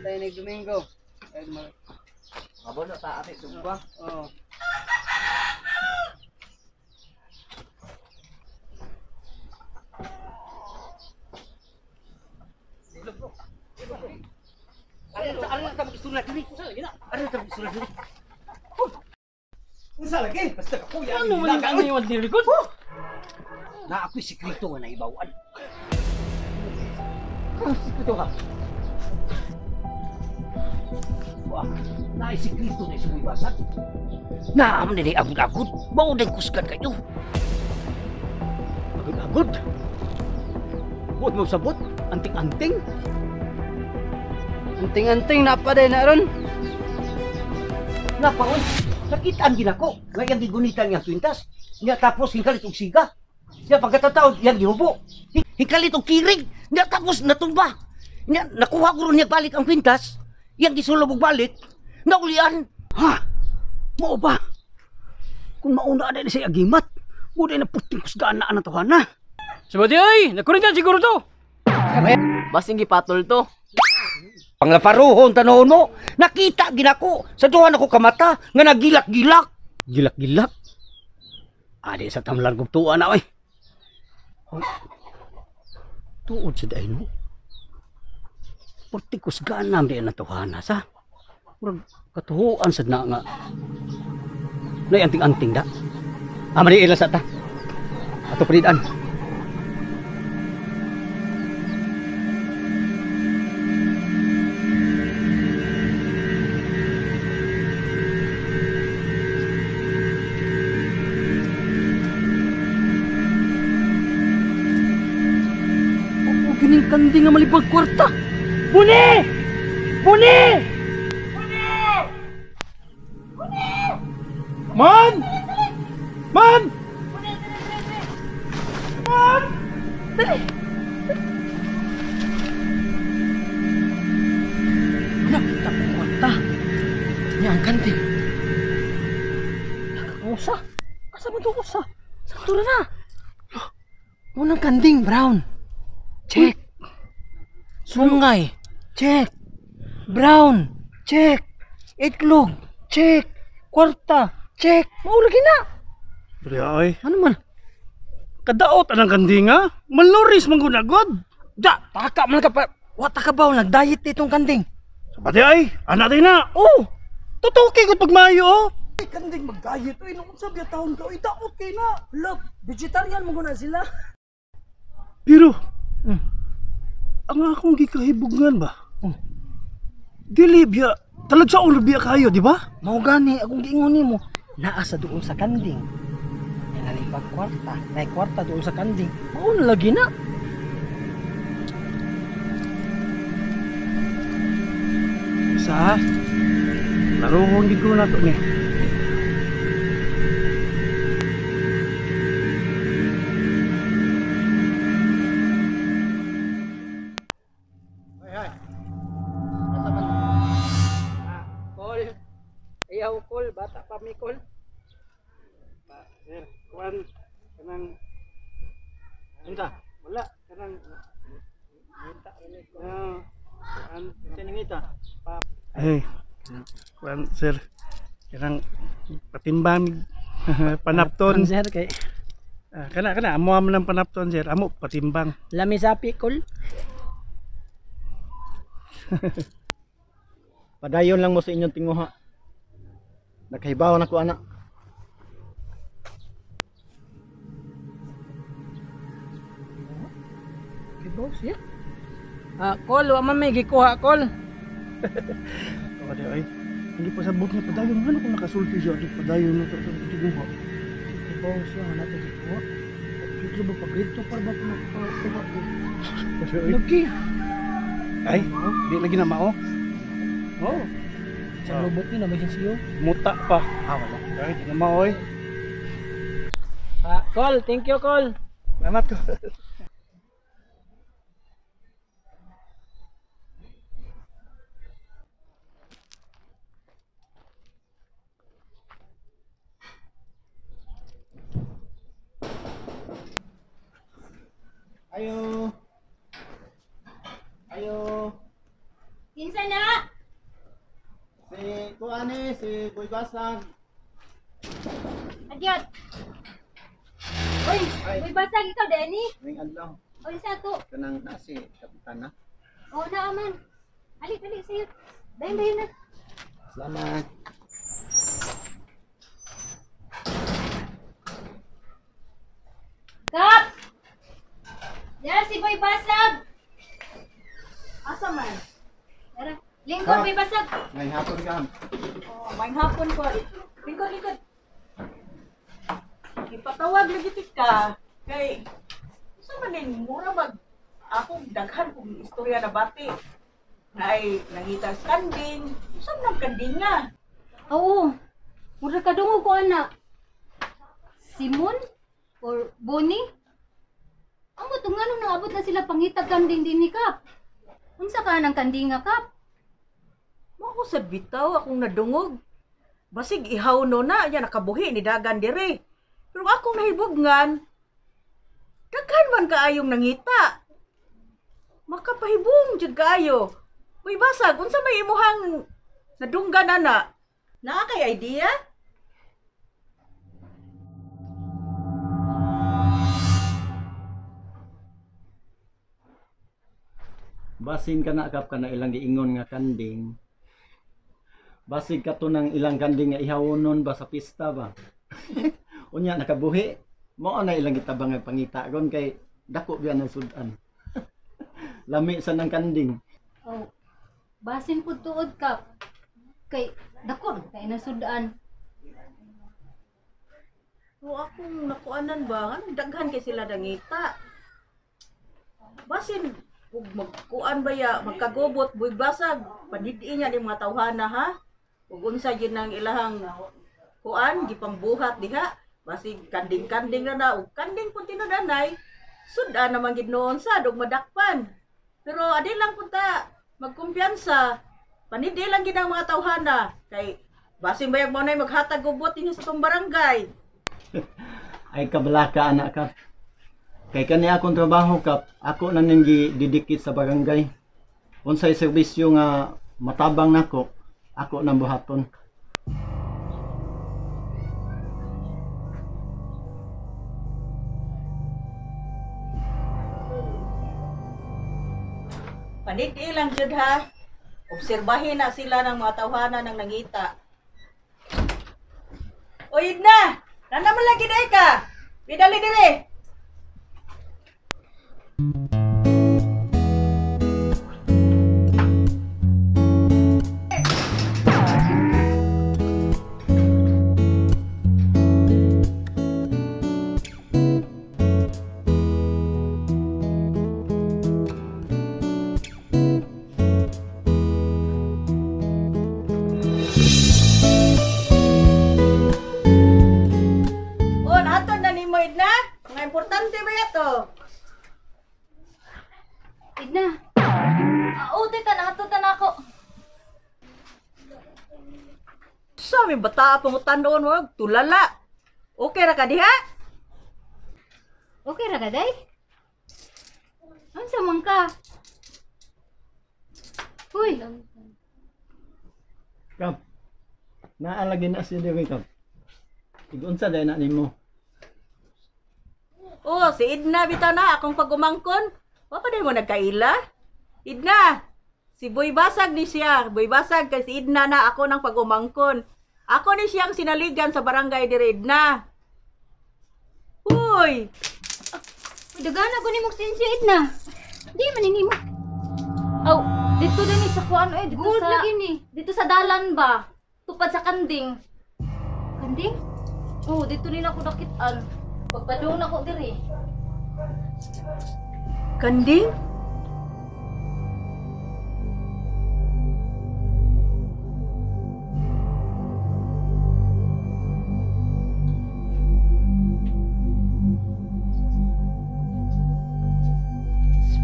tayo nig Domingo. Ay ma. Mabolo ta ate sugba. Oh. Ano ta magsulad diri? Ano ta magsulad diri? Unsa lagi? Basta ka kuya. Ano man ang kaniwan diri ko? Na ako'y sikreto nga naibawan. Ano sikreto ka? Wah, naay sikreto na sumuibasan. Naam nini agud-agud, mao na kusgan kayo. Agud-agud. Buot mo sabot, anting-anting. Anting-anting na pa day na ron. Napaon, nakitaan ginako. Nga iyang gigunitan niyang kwintas. Nya tapos hingkalit og siga. Nya pagkatataon iyang gihubo. Hingkalit og kirig. Nya tapos natumba. Nya nakuha ko ron niya balik ang kwintas. Iyang gisulob og balik. Naulian. Ha? Mao ba? Kung mauna na siya agimat, mo na puting kusgaan na ang tuhan na. Sabati ay, nakurintan siguro to. Basing gipatol to. Panglaparuhon tanahon mo. Nakita ginako sa duha nako kamata nga nagilak-gilak. Gilak-gilak. Adi sa tamlan kong tuwa na oy. Hoy. Tuod sa dahil mo. Puting kusgaan na ang tuhan na sa. Murag katuhuan sad na nga. Nay anting-anting da. Ama ni ila sa ta. Ato panidan. O gining kanding nga malibag kwarta. Buni! Buni! Man! Man! Nakita ko kwarta. Niya ang kanding. Nakausa. Asa man to usa? Sakto ra na. Unang kanding brown. Check. Sungay. Check. Brown. Check. Itlog. Check. Kwarta. Check. Mao lagi na. Pre, ay. Ano man? Kadaot anang kanding ha? Malnoris man gud agod. Da, taka man ka pa. Wa ta ka ba nag-diet itong kanding? Sabati ay, anak din na. Oh, Totoo kay gud pagmayo oh. Ay, kanding mag-diet. Uy, nung unsa biya taon ka, uy, daot kay na. look, vegetarian mo guna sila. Pero, ang akong gikahibugngan ba? Dili biya, talag sa ulo biya kayo, di ba? Mao gani akong giingon nimo, naa sa duol sa kanding. May nalipag kwarta, may kwarta duol sa kanding. Mao na lagi na. Isa, laruhon gid ko na to ni. Kol. Iyaw kol, bata pa mi kol. Sir, kuan kanang unsa? Wala kanang kuan Siningita. Eh, kuan sir, kanang patimbang panapton. Sir kay Ah, kana kana amo amo ng panapton sir, amo patimbang. lami sapi kol. Padayon lang mo sa inyong tinguha. Nakahibaw na ko ana. Kibaw siya. Ah, kol, wa man may gikuha kol. O di ay. Hindi pa sabot niya padayon ano kung nakasulti siya di padayon na to sa tinguha. Kibaw siya nga nato gikuha. Dito ba pag dito para ba kung nakakuha? Lagi. Ay, di lagi na mao. Oh, Sa robot ni na may siyo. muta pa. Ah, wala. Ay, di na mao oy. Ah, kol, thank you kol. Salamat ko. Ayo. Ayo. Kinsa na? Si Kuani, si Boy Basag. Adyot. Uy, Ay. uy basag ikaw Danny. Ring adlaw. Uy sa to. Kanang na si Kapitana. Oo na aman. Ali, dali sa'yo. Dayon, dayon na. Salamat. Kap! Yan si Boy Basag. Asa man? Tara. Lingkod Kap. Boy Basag. Ngayong hapon ka. Oh, may hapon ko. Lingkod, lingkod. Ipatawag lagi ti ka. Kay, sa man ning mura mag akong daghan kong istorya na bati. Na ay nangita sa kanding. Sa man ang kanding nga? Oo. Mura ka dungog ko anak. Simon or Bonnie? Amo to nganong naabot na sila pangitag kanding din ni Kap. Unsa ka nang kanding nga Kap? Mao sa bitaw akong nadungog. Basig ihaw no na, yan nakabuhi ni dagan dire. Pero akong nahibugnan, daghan man kaayong nangita. Makapahibong jud kaayo. Uy basag, unsa may imuhang nadunggan ana? Naa kay idea? Basin ka na kap ka na ilang giingon nga kanding. Basig ka to ng ilang kanding nga ihawonon ba sa pista ba. Unya nakabuhi. Mao na ilang gitabang nga pangita ron kay dako biya ng sudan. Lami sa nang kanding. Oh. Basin pud tuod Kap. Kay dako kay nasudan. O akong nakuanan ba, anong daghan kay sila nangita? Basin ug magkuan ba ya, magkagobot, buy basag, panidi niya ni mga tawhana ha. Ug unsa gyud nang ilahang kuan gipambuhat diha, basig kanding-kanding na na ug kanding pud tinud-anay, sudan naman gid noon sad ug madakpan. Pero adi lang pud ta magkumpiyansa. Panidi lang gid ang mga tawhana kay basin bayag mo nay maghatag gubot dinhi sa tong barangay. Ay kabalaka anak kap. Kay kani akong trabaho kap, ako na ning gididikit sa barangay. Unsay serbisyo nga matabang nako, ako nang buhaton. Panidi lang jud ha. Obserbahin na sila ng mga tawhana ng nangita. O na! Nana man lagi day ka! Bidali dire! O, nahatod na nimo Edna. Mga importante ba yato? Edna. Oo, tita, nahatod na ako. Sa may bata pangutan-on wag tulala. Okay ra ka diha? Okay ra ka day? Unsa man ka? Uy, Kap, naalagi na siya diri kap. Igunsa dahil na nimo. O, si Edna bitaw na akong pagumangkon. Wa pa mo nagkaila? Edna, si Boy Basag ni siya. Boy Basag kay si Edna na ako ng pagumangkon. Ako ni siyang sinaligan sa barangay diri Edna. Uy, dagana ko nimo sinsyo Edna. Di man nimo. Aw, dito din sa kuan eh, dito Gold sa lagi ni. dito sa dalan ba? Tupad sa kanding. Kanding? Oo, dito din ako nakitaan. Pagpadung nako diri. kanding?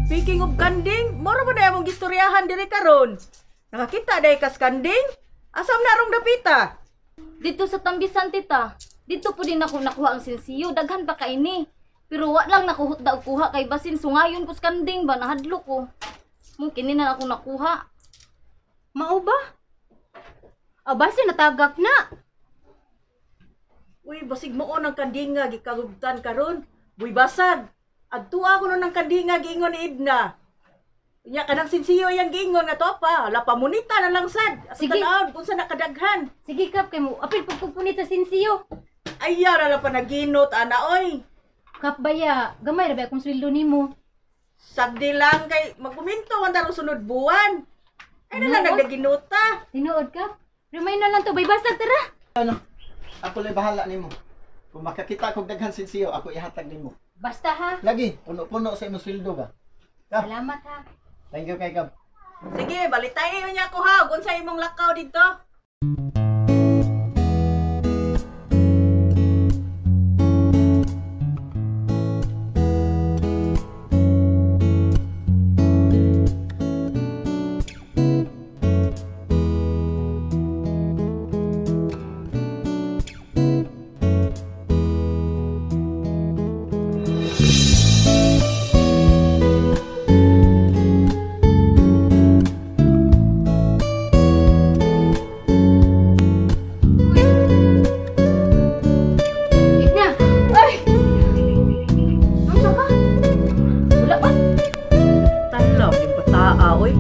Speaking of kanding, moro ba na among gistoryahan diri karon? Nakakita day kas kanding? Asam na rong dapita? Dito sa Tambisan, tita. Dito po din ako nakuha ang sinsiyo. Daghan pa kaini. Pero wa lang nakuhutda og kuha kay basin sungayon ko sa kanding ba nahadlo ko. Mo kini na ako nakuha. Mao ba? Basi natagak na. Uy, basig mao ng kandinga gikagubtan karon. Buy basag. Adtua ko nun ng kandinga giingon ni Edna. Nya kanang sinsiyo yang giingon nga to pa. Ala pamunita na lang sad. Ato Sige. tan-awon kung sa nakadaghan. Sige Kap, kay mo apil pagpupunit sa sinsiyo. Ayaw ra lang panaginot ana oy. Kap baya, gamay ra ba akong sweldo nimo? Sagdi lang kay magkuminto man tarong sunod buwan. Ay na lang Tinuod? nagdaginuta. Tinuod Kap. Rumay na lang to, bay basag tara. Ako lay bahala nimo. Kung makakita kog daghan sinsiyo, ako ihatag nimo. Basta ha. Lagi, puno-puno sa imong sweldo ba. Kap. Salamat ha. Thank you kay Kap. Sige, balitay niya ko ha. Kung sa imong lakaw dito. Edna. Ay. Unsa ka? Wala ba? Talaw yung bataa oy.